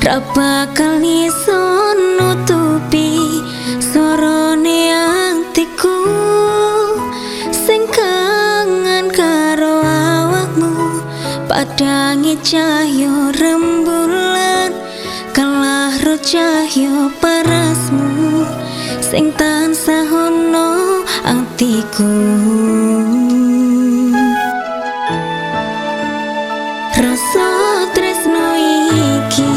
Ra bakal iso nutupi sorone atiku sing kangen karo awakmu. Padangi cahya rembulan kalah ro cahya parasmu sing tansah ana atiku. Rasa tresno iki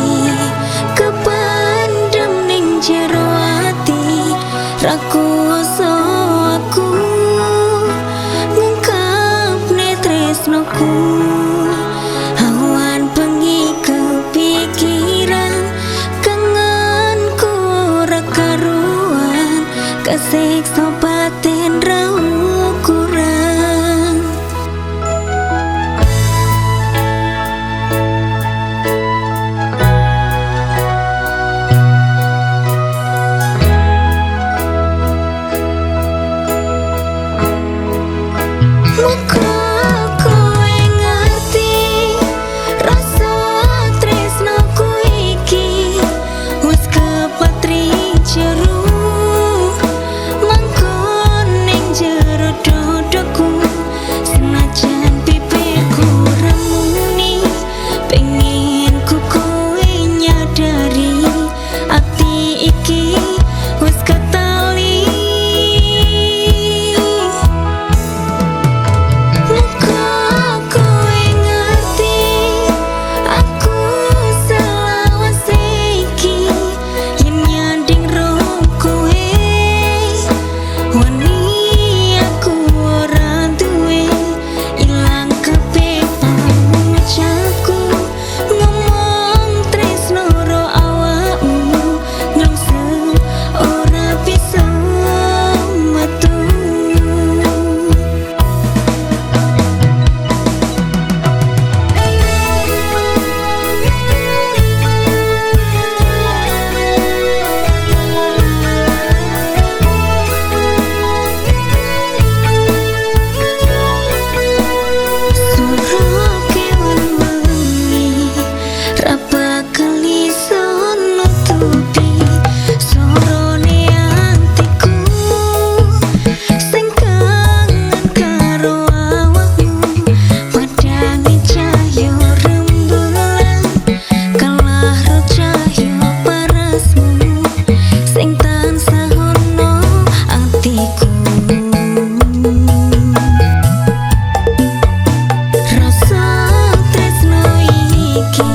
kependem ning jero ati, ra kuwasa aku ngungkapne tresnoku. Awan bengi kepikiran, kangenku ora karuan, kesiksa batin ra ukuran. Muga kowe ngerti rasa tresnoku iki wis kepatri jero mangkon ning jero dodoku. Senajan pipirku remuni, pengin ku kowe nyadari ati iki wis ketali. Muga kowe ngerti aku selawase iki yen nyanding ro kowe, wani aku ora duwe, ilang kabeh pangucapku ngomong tresno ro awakmu, nglungsup ora bisa metu. Swara kewan wengi ra bakal iso nutupi sorone atiku sing kangen karo awakmu. Padangi cahya rembulan kalah ro cahya parasmu sing tansah ana atiku. Rasa tresno iki